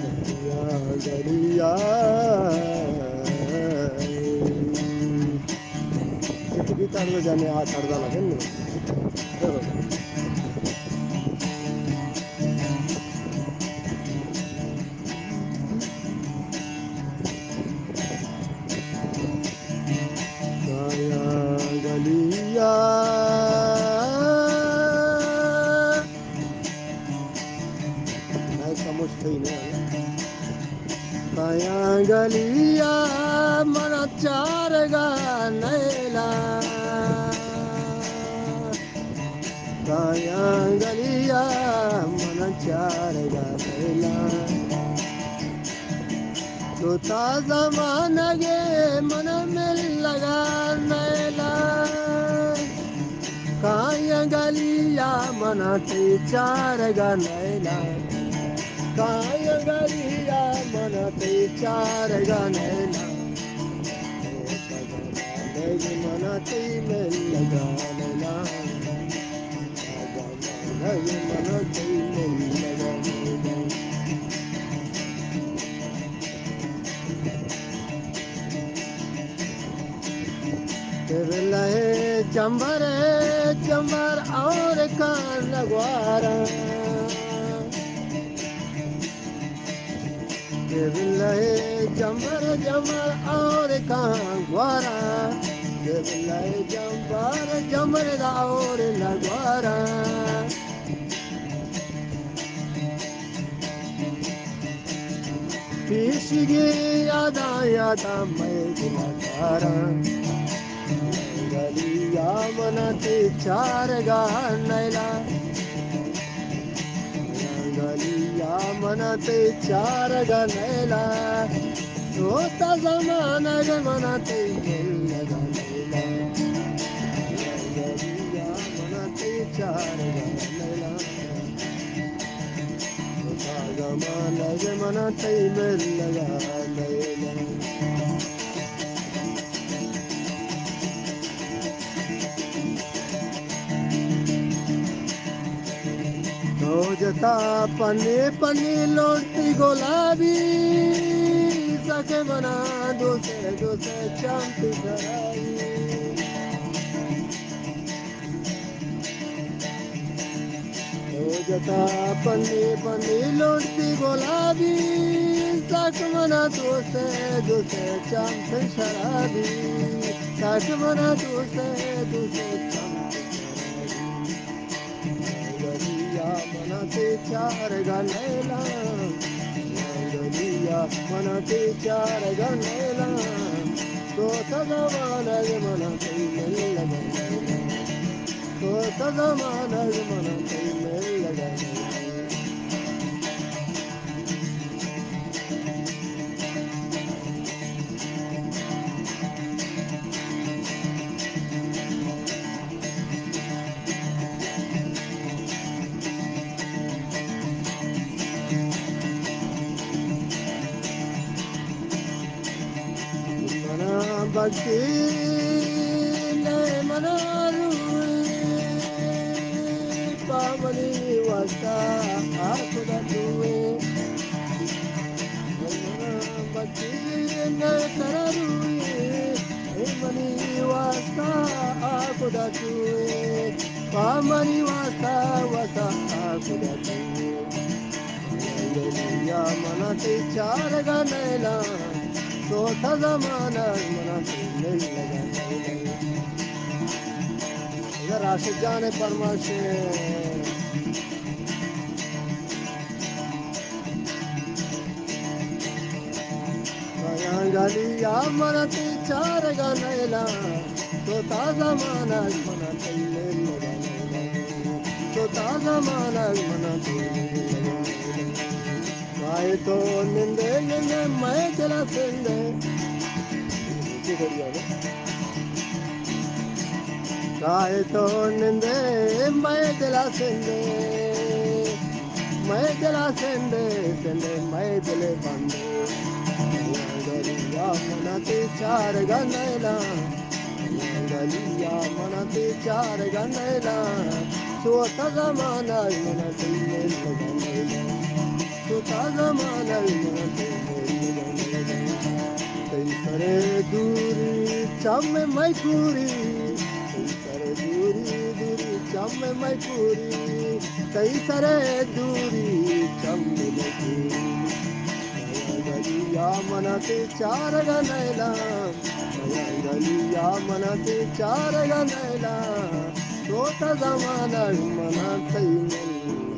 گلیا، گلیا۔ یہ تو گیتار بجانے آ سردہ لگن۔ چلو۔ کایا گلیا۔ میں سمجھتے ہی نہیں۔ کایا گلیا من چارگا نیلا۔ کایا گلیا من چارگا نیلا۔ تو تا زمانگے من ملگا نیلا۔ کایا گلیا من تئی چارگا نیلا۔ کایا گلیا من تئی چارگا نیلا۔ تو تا زمانگے من تئی ملگا نیلا۔ بلے جمبر، جمبر اور کان گوارا۔ بلے جمبر، جمبر اور کان گوارا۔ بلے جمبر، جمبر اور نگوارا۔ پیشگی یاداں، یاداں مئے دل ءَ تاراں۔ گلیا من تئی چارگا نیلا۔ گلیا من تئی چارگا نیلا۔ تو تا زمانگ من تئی ملگا نیلا۔ گلیا من تئی چارگا نیلا۔ زمانگ من تئی ملگا نیلا۔ تو جتا پنی پنی لوٹتی گلابی، سک منا دوسے دوسے چمتی شرابی۔ تو جتا پنی پنی لوٹتی گلابی، سک منا دوسے دوسے چمت شرابی، سک منا دوسے دوسے چمت شرابی۔ گلیا من تئی چارگا نیلا۔ گلیا من تئی چارگا نیلا۔ تو تا زمانگ من تئی ملگا نیلا۔ تو تا زمانگ من تئی ملگا نیلا۔ منا بخشی نئے منا روی، پا منی واسطہ آ خدا دوئے۔ منا بخشی نئے ترا روی، اے منی واسطہ آ خدا دوئے۔ پا منی واسطہ، واسطہ آ خدا دوئے۔ گلیا من تئی چارگا نیلا، تو تا زمانگ من تئی ملگا نیلا۔ ادا راشد جان ءِ فرمائش اِنت۔ گلیا من تئی چارگا نیلا، تو تا زمانگ من تئی ملگا نیلا، تو تا زمانگ من تئی ملگا نیلا۔ کائے تو نندے نندے مئے دل ءَ سندے۔ کائے تو نندے مئے دل ءَ سندے، مئے دل ءَ سندے، سندے مئے دل ءِ بندے۔ گلیا من تئی چارگا نیلا، گلیا من تئی چارگا نیلا۔ تو تا زمانگ من تئی مل بگندے، تو تا زمانگ من تئی مل بگندے۔ تئی سر دوری چم مئی کوری، تئی سر دوری دوری چم مئی کوری، تئی سر دوری چم مئی کوری۔ میاں گلیا منا تے چارگا نیلا، میاں گلیا منا تے چارگا نیلا، تو تا زمانگ منا تئی مل